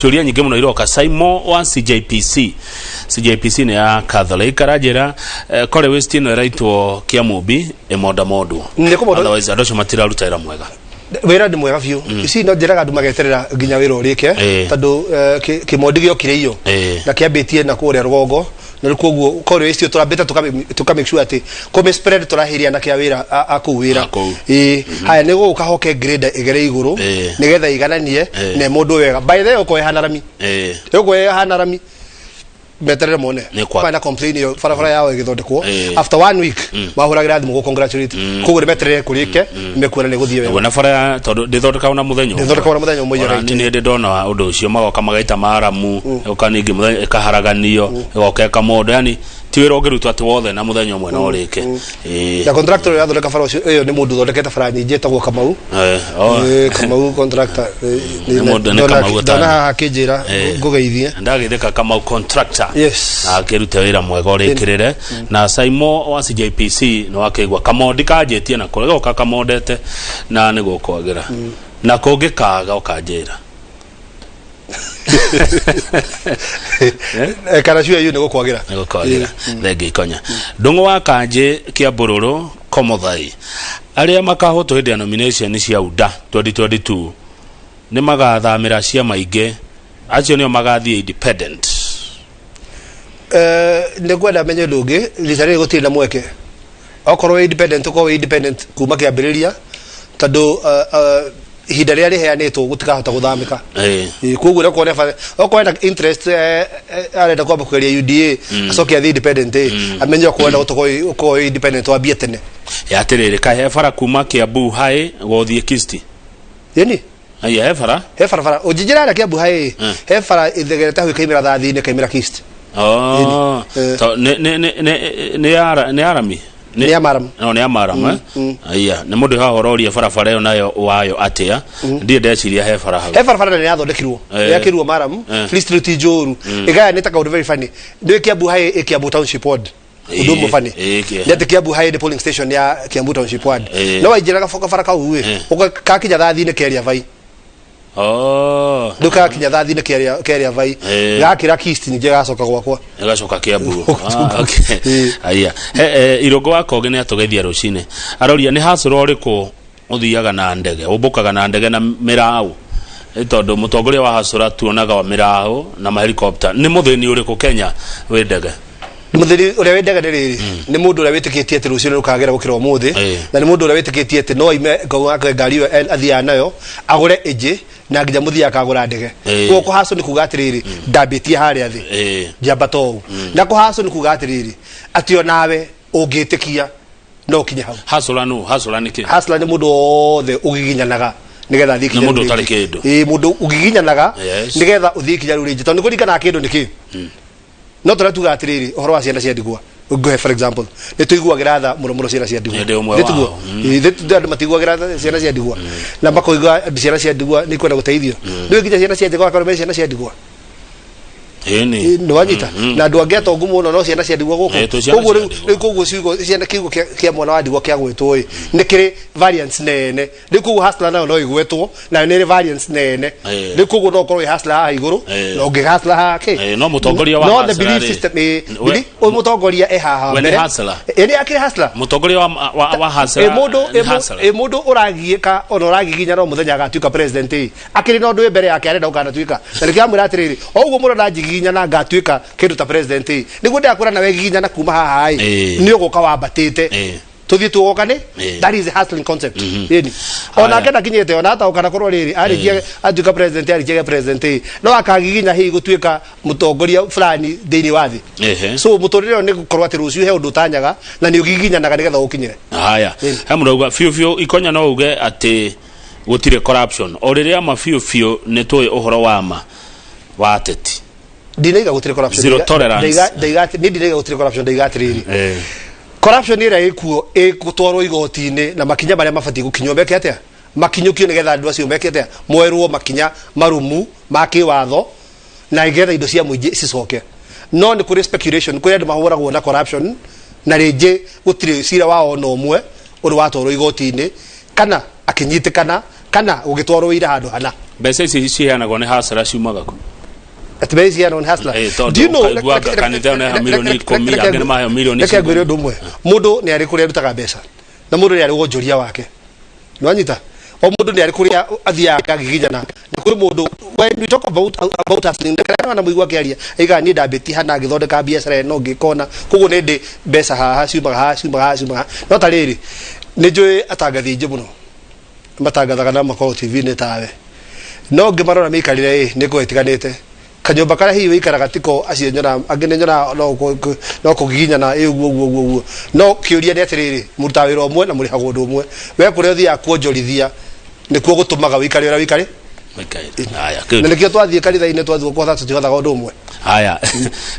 Ciũria nyingĩ mũno iroka. Saimo wa CJPC, CJPC nĩ ya Catholic, aranjĩra kore waste ĩno ĩraitwo Kĩamũmbi ĩmondamondwo. Nĩ kũmondwo. Otherwise andũ acio matiraruta wĩra mwega. Wĩra nĩ mwega biũ. Ici no njĩraga andũ mageterera nginya wĩra ũrĩke, tondũ kĩmondi gĩokire iyo na kĩambĩtie na kũrĩa rũgongo, na rĩu koguo kore icio tũrambĩte tũka make sure atĩ kũmĩ spread, tũrahĩria na kĩa wĩra a kũu wĩra. A kũu. Ĩĩ, haya nĩ gũgũka hoke grader ĩgere igũrũ nĩgetha igananie na mũndũ wega. By the way, ũkorwo ĩhana rami, ĩgũkorwo ĩhana rami, meterere mone. Bana complain iyo barabara yao ĩgĩthondekwo, after one week mahũragĩra thimũ gũ congratulate. Koguo nĩ meterere kũrĩke, mekuona nĩ gũthiĩ wega. Naguo na bara ya tondũ ndĩthondekagwo na mũthenya ũmwe. Ndĩthondekagwo na mũthenya ũmwe, Ona right. niĩ nĩ ndona ũndũ ũcio, magoka magaita maramu, ĩgoka ningĩ mũthenya ĩkaharaganio, ĩgoka ĩkamondo, yani ti wĩra ũngĩrutwo atĩ wothe na mũthenya ũmwe no ũrĩke. Ĩĩ. Na contractor ũrĩa ũrathondeka bara ũcio ĩyo nĩ mũndũ ũthondekete bara nyingĩ, etagwo Kamau. Oh. Kamau contractor. Nĩ mũndũ- nĩ Kamau ũtarĩ. Ndona haha akĩnjĩra ngũgeithie. Ndagĩthĩka Kamau contractor. Yes. Na akĩrute wĩra mwega ũrĩkĩrĩre. Na Saimo wa CJPC nĩ wakĩigua kamondi kanjĩtie na kũrĩa goka kamondete na nĩ gũkwagĩra na kũngĩ kaga ũkanjĩra. Kana cio yu nĩ gũkwagĩra. Nĩ gũkwagĩra. Thengi ikonya ndũng'ũ wa kanjĩ kĩambũrũrũ komothai, arĩa makahotwo hĩndĩ ya nomination cia UDA 2022 nĩ magathamĩra ciama ingĩ, acio nĩo magathiĩ independent. Nĩ ngwenda menye ũndũ ũngĩ, rita rĩrĩ gũtirĩ na mweke. Okorwo wĩ independent, ũkorwo wĩ independent kuma kĩambĩrĩria, tondũ ihinda rĩrĩa rĩheanĩtwo gũtikahota gũthamĩka. Koguo okorwo okorwo ena interest, arenda kwamba kũgeria UDA acoke athiĩ independent, amenye okorwo enda gũkorwo wĩ independent wambie tene. Ya atĩrĩrĩ, kahe bara kuma Kiambu High gũthiĩ Kisti? Ĩni. Aya he bara. He barabara ũnjinjĩra harĩa Kiambu High, he bara ĩthegerete hau ĩkaimĩra thathi-inĩ, ĩkaimĩra Kist. Oh. Ĩni. To nĩ ya rami. Nĩ ya maram. No nĩ ya maram, eh? Aya nĩ mũndũ haha ũroria barabara ĩyo nayo wayo atĩa, ndirĩ ndeciria he bara hau. He barabara na nĩ yathondekirwo, yakĩrwo maram. Free Street njũru ĩgayanĩte kaũndũ very funny, nĩ Kiambu High ĩ Kiambu Township Ward. Ũndũ ũmwe funny nĩ atĩ Kiambu High nĩ polling station ya Kiambu Township Ward, no waingĩra gabara kau ĩ kakinya thathi-inĩ keria vai. Oh. Rĩu kakinya thathi-inĩ keria vai, gakĩra Kist, ningĩ gacoka gwakwa. Ĩgacoka Kiambu. Ah, okay. Aya he Irũngũ wa Kogi nĩ atũgeithia rũcinĩ, aroria nĩ hacũra ũrĩkũ ũthiaga na ndege, ũmbũkaga na ndege na mĩraũ. Tondũ mũtongoria wa hacũra tuonaga mĩraũ na mahelikopta, nĩ mũthĩni ũrĩkũ Kenya wĩ ndege? Mũthuri ũrĩa wĩ ndege nĩ rĩrĩ, nĩ mũndũ ũrĩa wĩtĩkĩtie atĩ rũciũ nĩ rũkagĩra gũkĩra ũmũthĩ, na nĩ mũndũ ũrĩa wĩtĩkĩtie atĩ no aime ngauga ngari ĩyo athiaga nayo agũre ĩngĩ, na nginya mũthia akagũra ndege. Koguo kũhacũ nĩ kuga atĩrĩrĩ, ndambĩtie harĩa thĩ, njambata ũũ. Na kũhacũ nĩ kuga atĩrĩrĩ, atĩ onawe ũngĩtĩkia no ũkinye hau. Hacũra nũ? Hacũra nĩ kĩ? Hustler nĩ mũndũ wothe ũgiginyanaga nĩgetha athiĩ ikinya Nĩ mũndũ rĩu ũtarĩ rĩngĩ. kĩndũ. Ĩĩ, mũndũ ũgiginyanaga nĩgetha ũthiĩ ikinya rĩu rĩngĩ, tondũ nĩ kũringana kĩndũ nĩ kĩ. No tũrĩa tugaga atĩrĩrĩ, ũhoro wa ciana cia ndigwa, ngũhe for example, nĩ tũiguagĩra tha mũno mũno ciana cia ndigwa. Nĩ ũmwe Nĩ tiguo? wao. Ĩĩ, andũ matiguagĩra tha ciana cia ndigwa na makoiga ciana cia ndigwa nĩ ikwenda gũteithio. Nĩ nginya ciana cia ndigwa akorwo me ciana cia ndigwa. Ĩni. Nĩ wanyita? Na andũ angĩ atongu mũno no ciana cia ndigwa gũkũ. Twĩ ciana Koguo cia rĩu ndigwa. rĩu koguo ciugo ciana, kiugo kĩa mwana wa ndigwa kĩa gwĩtwo ĩ nĩ kĩrĩ variants nene. Rĩu koguo hustler nayo no ĩgwetwo, nayo nĩ ĩrĩ variants nene. Rĩu koguo no ũkorwo wĩ hustler haha igũrũ na ũngĩ hustler haha kĩ. No mũtongoria wa no the hustler belief rĩ, system, belief, ũyũ mũtongoria e haha We nĩ mbere. hustler? Nĩ akĩrĩ hustler. Mũtongoria wa hustler Ĩ mũndũ nĩ ĩ hustler. ĩ mũndũ ũragiĩka ona ũragiginya no mũthenya agatuĩka president, ĩ akĩrĩ na ũndũ wĩ mbere yake arenda gũkanatuĩka, na nĩkĩo amwĩra atĩrĩrĩ, o ũguo mũrona njigiginya na ngatuĩka kĩndũ ta president, ĩ nĩguo ndĩrakwĩra nawe giginyana kuma haha ĩ nĩ ũgũka wambatĩte, tũthiĩ tuogoka nĩ. That is the hustling concept. Ĩni onake ndakinyĩte ona ataũkana korwo rĩrĩ arĩkia atuĩka president, arĩkia gĩa president, ĩ no akagiginya hihi gũtuĩka mũtongoria fulani thĩinĩ wa thĩ. So mũtũrĩre ũyũ nĩ gũkorwo atĩ rũciũ he ũndũ ũtanyaga na nĩ ũgiginyanaga nĩgetha ũkinyĩre. Haya, he mũndũ auga biũ biũ ikonya no uge atĩ gũtirĩ corruption, o rĩrĩa ma biũ biũ nĩ tũĩ ũhoro wa ma wa ateti. Ndinaiga gũtirĩ corruption. Zero tolerance. Niĩ ndinaiga gũtirĩ corruption, ndaiga atĩrĩrĩ, corruption ĩrĩa ĩkuo ĩgũtwarwo igoti-inĩ na makinya marĩa mabatiĩ gũkinywo meke atĩa, makinyũkio, nĩgetha andũ acio meke atĩa, moerwo makinya marumu ma kĩwatho na nĩgetha indo cia mũingĩ cicoke. No nĩ kũrĩ speculation, kũrĩ andũ mahũragwo na corruption na rĩngĩ gũtirĩ cira wao ona ũmwe ũrĩ watwarwo igoti-inĩ kana akĩnyitĩkana. Kana gũgĩtwarwo wĩira handũ hana. Mbeca ici ciheanagwo nĩ hasara ciumaga kũ? Atĩ mbeca ciheanagwo nĩ hustler? Eh, tondũ Do you know- ũkaigua kanitha ĩyo nĩyaheo milioni 10, angĩ nĩmaheo milioni Reke ngwĩre cigana. ũndũ ũmwe. Mũndũ nĩ arĩ kũrĩa arutaga mbeca na mũndũ nĩ arĩ wonjoria wake. Nĩwanyita? O mũndũ nĩ arĩ kũrĩa athiaga agiginyana. Na kwĩ mũndũ, when we talk about hustling, ndekera na mũigua akĩaria aigaga niĩ ndambĩtie hana ngĩthondeka biacara ĩno ngĩkona, koguo nĩ ndĩ mbeca haha ciumaga haha ciumaga haha ciumaga haha. No ta rĩrĩ, nĩ njũĩ atangathi aingĩ mũno matangathaga na makorwo TV-inĩ tawe, no ngĩmarora mĩikarĩre ĩ nĩ ngũĩ ĩtiganĩte. Kanyũmba karĩa hihi wĩikaraga tiko acio nyonaga, angĩ nĩ nyonaga no kũgiginyana ĩ ũguo ũguo ũguo ũguo. No kĩũria nĩ atĩrĩrĩ, mũrutaga wĩra ũmwe na mũrĩhagwo ũndũ ũmwe, we kũrĩa ũthiaga kuonjorithia nĩkuo gũtũmaga wĩikare ũrĩa wĩikare. Haya, good. Na nĩkĩo twathiĩ kanitha-inĩ twathiĩ kũhotha tũtihothaga ũndũ ũmwe. Haya,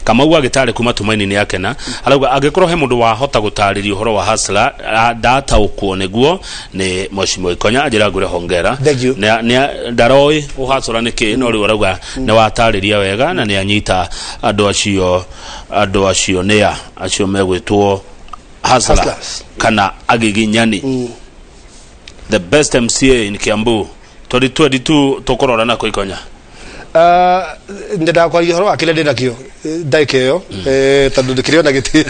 Kamau agĩtarĩ kuma Tumaini nĩ akena, arauga angĩkorwo he mũndũ wahota gũtarĩria ũhoro wa hustler ndataũkwo nĩguo nĩ Mheshimiwa Ikonya, anjĩra ngwĩre hongera. Thank you. Ndaroĩ ũhacũra nĩ kĩ, no rĩu arauga nĩ watarĩria wega na nĩ anyita andũ acio nĩa acio megwĩtwo hustler Hustlers. kana agiginyani. The best MCA in Kiambu 2022 tũkũrora nako Ikonya. Nyendaga kwaria ũhoro wa kĩrĩa ndĩ nakĩo ndagĩka ĩyo, tondũ ndĩkĩrĩ ona gĩtĩ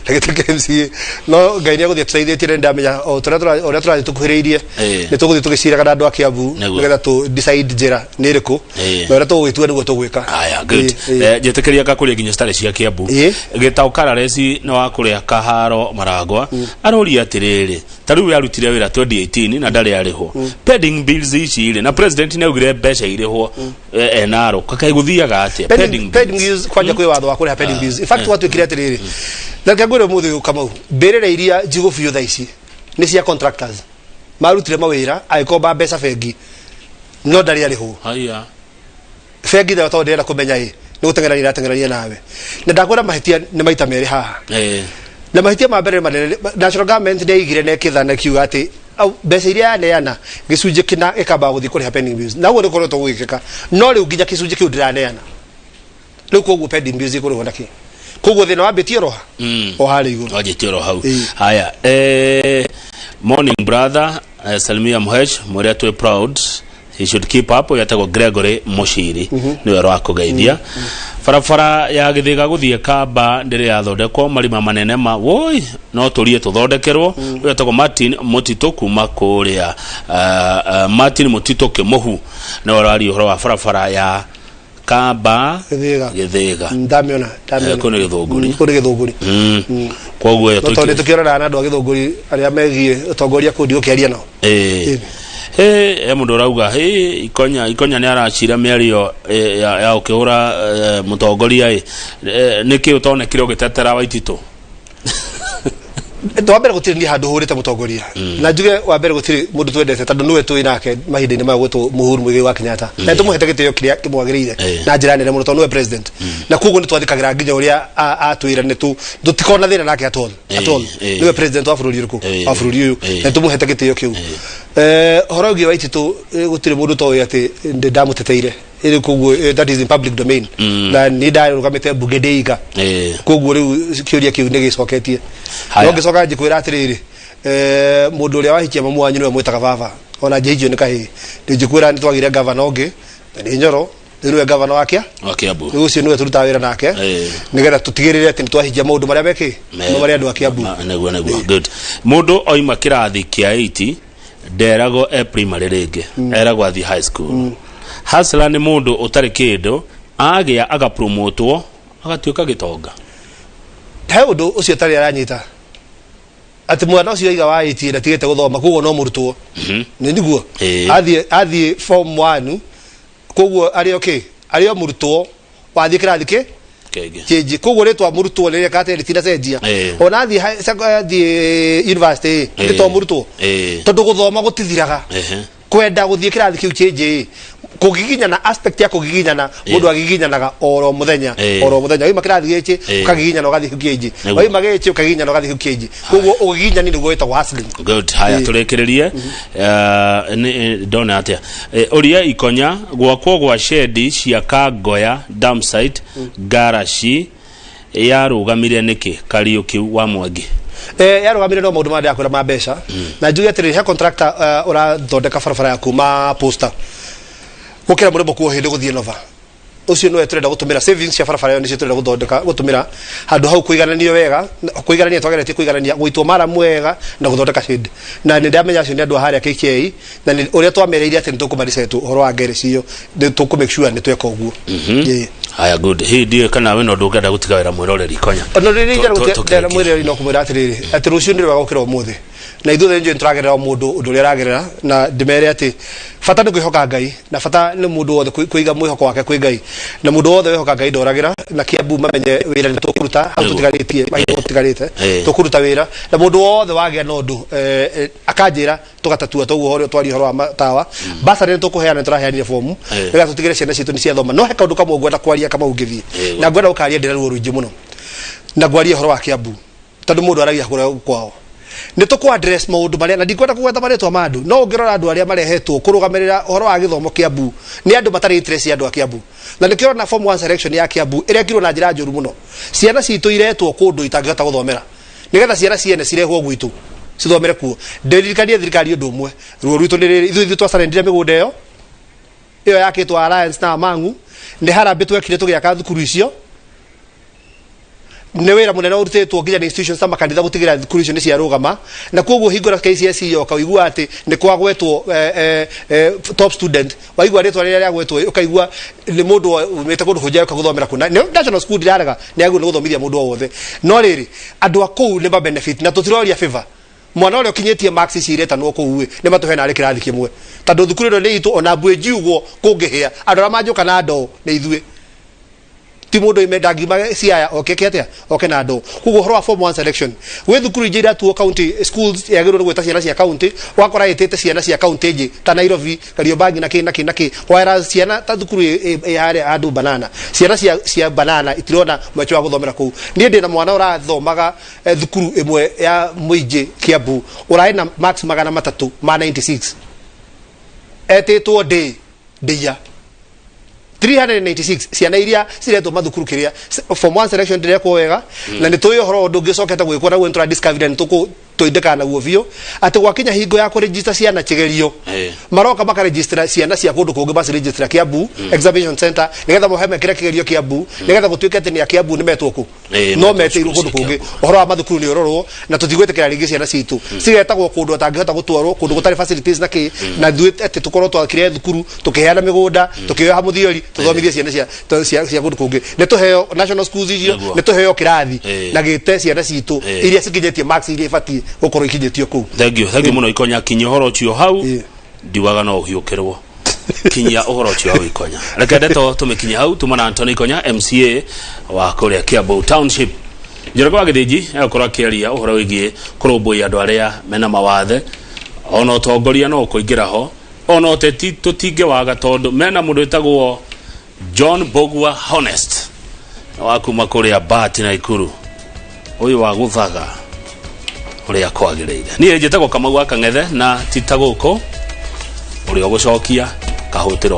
na gĩtĩ kĩa MCA, no Ngai nĩ egũthiĩ atũteithĩtie na nĩndamenya o ũrĩa tũrathiĩ tũkuhĩrĩirie nĩ tũgũthiĩ tũgĩciraga na andũ a Kiambu nĩgetha tũ decide njĩra nĩ ĩrĩkũ na ũrĩa tũgũgĩtua nĩguo tũgwĩka. Aya, good. Njĩtĩkĩria ngakũria nginya citarĩ cia Kiambu. Gĩtaũ Karareci nĩ wa kũrĩa Kaharo Maragwa aroria atĩrĩrĩ, ta rĩu arutire wĩra 2018 na ndarĩ arĩhwo pending bills ici rĩ, na president nĩ augire mbeca irĩhwo enaro kaĩ gũthiaga atĩa? Pending pending bills, kwanja kwĩ watho wa kũrĩha pending bills. In fact, gwatuĩkire atĩrĩrĩ, reke ngwĩre ũmũthĩ ũyũ Kamau, mbĩrĩra iria njigũ biũ thaa ici nĩ cia contractors marutire mawĩra agĩkomba mbeca bengi no ndarĩ arĩhwo. Haya. Bengi nayo tondũ ndĩrenda kũmenya ĩ nĩ gũteng'erania ĩrateng'erania nawe, na ndakwĩra mahĩtia nĩ maita merĩ haha. Na mahĩtia ma mbere manene, national government nĩ yaigire na ĩkĩtha na ĩkiuga atĩ mbeca iria yaneana gĩcunjĩ kĩna gĩkambaga gũthiĩ kũrĩha pending bills, na ũguo nĩ ũkoretwo gũgĩkĩka, no rĩu nginya gĩcunjĩ kĩu ndĩraneana rĩu, koguo pending bills ikũrĩhwo na kĩ? Koguo thĩna wambĩtie oro ha o harĩa igũrũ. Wanjĩtie oro hau. Haya, morning brother, salimia Mhesh, mwĩre twĩ proud, he should keep up. Ũyũ etagwo Gregory Mushiri, nĩwe ũrakũgeithia. Barabara ya Gĩthĩga gũthiĩ Kamba ndĩrĩ yathondekwo, marima manene ma woi, no tũrie tũthondekerwo. Ũyũ etagwo Martin Mũtitũ kuma kũrĩa Martin Mũtitũ Kĩmũhu, nĩwe ũraria ũhoro wa barabara ya Kamba Gĩthĩga. Gĩthĩga. Ndamĩona, ndamĩona. Kũu nĩ Gĩthũngũri. Kũu nĩ Gĩthũngũri. Koguo ĩyo No tondũ nĩ tũkĩonaga na andũ a Gĩthũngũri arĩa megiĩ ũtongoria kũu, ndigũkĩaria nao. He mũndũ ũrauga, "Hĩ, Ikonya, Ikonya nĩ aracira mĩario ya ũkĩhũra mũtongoria ĩ. Nĩkĩ ũtonekire ũgĩtetera Waititũ?" Wa mbere gũtirĩ niĩ handũ hũrĩte mũtongoria, na njuge wa mbere gũtirĩ mũndũ twendete tondũ nĩwe twĩ nake mahinda-inĩ maya gwĩtwo Uhuru Muigai wa Kenyatta, na nĩtũmũhete gĩtĩo kĩrĩa kĩmwagĩrĩire na njĩra nene mũno tondũ nĩwe president, na koguo nĩ twathĩkagĩra nginya ũrĩa atwĩra, nĩ tũtikoragwo na thĩna nake at all, at all. Nĩwe president wa bũrũri ũrĩkũ? Wa bũrũri ũyũ, na nĩtũmũhete gĩtĩo kĩu. Ũhoro wĩgiĩ Waititũ, gũtirĩ mũndũ ũtoĩ atĩ ndĩ ndamũteteire ĩrĩ, koguo that is in public domain, na nĩ ndarũgamĩte mbunge ndĩiga. Koguo rĩu kĩũria kĩu nĩ gĩcoketie. Haya. No ngĩcoka njĩkwĩra atĩrĩrĩ, mũndũ ũrĩa wahikia mamu wanyu nĩwe mwĩtaga baba, ona njĩhikio nĩ kahĩĩ. Ndĩnjĩkwĩra nĩ twagĩire gavana ũngĩ na nĩ Nyoro, rĩu nĩwe gavana wa Kĩa Wa Kiambu. Rĩu ũcio nĩwe tũrutaga wĩra nake nĩgetha tũtigĩrĩre atĩ nĩ twahingia maũndũ marĩa mekĩ marĩa andũ a Kiambu. Nĩguo, good. Mũndũ oima kĩrathi kĩa 8 nderagwo e primary rĩngĩ, eragwo athiĩ high school. Hustler nĩ mũndũ ũtarĩ kĩndũ agĩa agapromotwo agatuĩka gĩtonga. He ũndũ ũcio ũtarĩ aranyita atĩ mwana ũcio aiga wa 8 ndatigĩte gũthoma, koguo no mũrutwo nĩ niguo athiĩ form 1, koguo arĩ o kĩ arĩ o mũrutwo wathiĩ kĩrathi kĩ Kĩngĩ. Change, koguo rĩtwa mũrutwo rĩreka atĩ rĩtinacenjia. Ona athiĩ athiĩ university ĩ to mũrutwo tondũ gũthoma gũtithiraga. Kwenda gũthiĩ kĩrathi kĩu change kũgiginyana, aspect ya kũgiginyana, mũndũ agiginyanaga oro mũthenya, oro mũthenya. Waima kĩrathi gĩkĩ ũkagiginyana ũgathiĩ kĩu kĩngĩ. Waima gĩkĩ ũkagiginyana ũgathiĩ kĩu kĩngĩ, koguo ũgiginyani nĩguo wĩtagwo hustling. Good. Haya, tũrĩkĩrĩrie. Ndona atĩa? Ũria Ikonya gwakwo gwa shedi cia Kangoya dam site ngaraci yarũgamire nĩkĩ? Kariũki wa Mwangi. Yarũgamire no maũndũ marĩa ndĩrakwĩra ma mbeca. Na njuge atĩrĩrĩ, he contractor ũrathondeka barabara ya kuma Posta gũkĩra mũrĩmo kuo hĩndĩ gũthiĩ Nova. Ũcio nĩwe tũrenda gũtũmĩra savings cia barabara ĩyo, nĩcio tũrenda gũthondeka gũtũmĩra handũ hau kũigananio wega, kũiganania twageretie kũiganania gũitwo maramu wega na gũthondeka shade. Na nĩ ndamenya acio nĩ andũ a harĩa KK, na nĩ ũrĩa twamereire atĩ nĩ tũkũmaricetu ũhoro wa ngere ciyo, nĩ tũkũ make sure nĩ tweka ũguo. Yeah. Haya, good. Hihi ndiũĩ kana wĩna ũndũ ũngĩenda gũtiga wĩra mwĩroreri Konya? Ona rĩrĩa Tũkĩrĩkia. Mwĩroreri no kũmwĩra atĩrĩrĩ, atĩ rũciũ nĩ rwega gũkĩra ũmũthĩ, na ithuothe nĩ tũragerera o mũndũ ũndũ ũrĩa aragerera, na ndĩmere atĩ bata nĩ kwĩhoka Ngai, na bata nĩ mũndũ wothe kũiga mwĩhoko wake kwĩ Ngai, na mũndũ wothe wehoka Ngai ndoragĩra. Na Kiambu mamenye wĩra nĩ tũkũruta hau. Nĩguo. Tũtigarĩtie mahinda tũtigarĩte, tũkũruta wĩra, na mũndũ wothe wagĩa na ũndũ akanjĩra tũgatatua toguo ũhoro twaria ũhoro wa matawa basarĩ nĩ tũkũheana, nĩ tũraheanire bomu nĩgetha tũtigĩre ciana citũ nĩ ciathoma. No he kaũndũ kamwe ngwenda kwaria kamau ngĩthiĩ, na ngwenda gũkaria ndĩna ruo rũingĩ mũno, na ngwaria ũhoro wa Kiambu, tondũ mũndũ aragia kũrĩa kwao. Nĩ tũkũ address maũndũ marĩa, na ndikwenda kũgweta marĩtwa ma andũ, no ũngĩrora andũ arĩa marehetwo kũrũgamĩrĩra ũhoro wa gĩthomo Kiambu nĩ andũ matarĩ interest ya andũ a Kiambu. Na nĩkĩo ũrona form 1 selection ya Kiambu ĩrekirwo na njĩra njũru mũno. Ciana citũ iretwo kũndũ itangĩhota gũthomera, nĩgetha ciana ciene cirehwo gwitũ cithomere kuo. Ndĩririkanie thirikari ũndũ ũmwe, ruo rwitũ nĩ rĩrĩ: ithuĩ twacarendire mĩgũnda ĩyo ĩyo yakĩtwo Alliance na Mangu, nĩ harambĩ twekire tũgĩaka thukuru icio. Nĩ wĩra mũnene ũrutĩtwo nginya nĩ institutions ta makanitha gũtigĩrĩra thukuru icio nĩ ciarũgama. Na koguo hingũra KCSE yoka ũigua atĩ nĩ kwagwetwo top student, waigua rĩtwa rĩrĩa rĩagwetwo ũkaigua nĩ mũndũ umĩte kũndũ kũngĩ oka gũthomera kũna. Nĩ national school, ndirarega, nĩ agĩrĩirwo nĩ gũthomithia mũndũ o wothe, no rĩrĩ, andũ a kũu nĩ ma benefit na tũtiroria favor. Mwana ũrĩa ũkinyĩtie marks ici iretanwo kũu ĩ, nĩ matũhe narĩ kĩrathi kĩmwe, tondũ thukuru ĩno nĩ itũ. Ona mbui njiugwo kũngĩhĩa, andũ arĩa manjũka na ndoo nĩ ithuĩ, ti mũndũ ime ndangiuma Siaya oke ke atia oke na ndoo. Koguo ũhoro wa form 1 selection gwĩ thukuru ingĩ iratuo county schools, yagĩrĩirwo nĩ gwĩta ciana cia county, ũgakora ĩtĩte ciana cia county ingĩ ta Nairobi, Kariobangi na kĩ na kĩ na kĩ, whereas ciana ta thukuru ĩ harĩa handũ Banana, ciana cia Banana itirona mweke wa gũthomera kũu. Niĩ ndĩna mwana ũrathomaga thukuru ĩmwe ya mũingĩ Kiambu, ũrarĩ na marks 396, etĩtwo ndĩ ndĩia 396. Ciana iria ciretwo mathukuru kiria form 1 selection ndirekwo wega, na nĩ tũĩ ũhoro ũndũ ũngĩcokete gwĩkwo naguo, nĩ tũra discover nĩ tũkũ tũindĩkana naguo biũ atĩ gwakinya hingo ya kũregister ciana kĩgerio, maroka makaregister ciana cia kũndũ kũngĩ, maciregister Kiambu examination center nĩgetha mohe mekĩre kĩgerio Kiambu, nĩgetha gũtuĩke atĩ nĩ a Kiambu nĩ metwo kũ no metwo metĩirwo cukuru kũndũ cia kũngĩ. Kiambu. Ũhoro wa mathukuru nĩ ũrorwo, na tũtigwĩtĩkĩra rĩngĩ ciana citũ cigetagwo kũndũ atangĩhota gũtwarwo, kũndũ gũtarĩ facilities na kĩ, na ithuĩ atĩ tũkorwo twakire thukuru, tũkĩheana mĩgũnda, tũkĩoha mũthiori tũthomithie ciana cia kũndũ kũngĩ. Nĩ tũheo national schools icio, nĩ tũheo kĩrathi na gĩte ciana citũ iria cikinyĩtie marks iria ibatiĩ gũkorwo ikinyĩtio kũu. Thank you, thank you mũno Ikonya. Kinyia ũhoro ũcio hau. Ndiugaga no ũhiũkĩrwo, kinyia ũhoro ũcio hau Ikonya. Reke ndeto tũmĩkinyie hau. Tuma na Anthony Ikonya, MCA wa kũrĩa Kiambu Township. Njoroge wa Gĩthĩnji egũkorwo akĩaria ũhoro wĩgiĩ kũrũmbũiya andũ arĩa mena mawathe, ona ũtongoria no ũkũingĩra ho, ona ũteti tũtingĩwaga, tondũ mena mũndũ wĩtagwo John Bogwa Honest wa kuma kũrĩa Bahati na Ikuru, ũyũ wa gũthaga ũrĩa kwagĩrĩire. Niĩ njĩtagwo Kamau wa Kang'ethe, na ti ta gũkũ ũrĩa ũgũcokia kahũtĩro.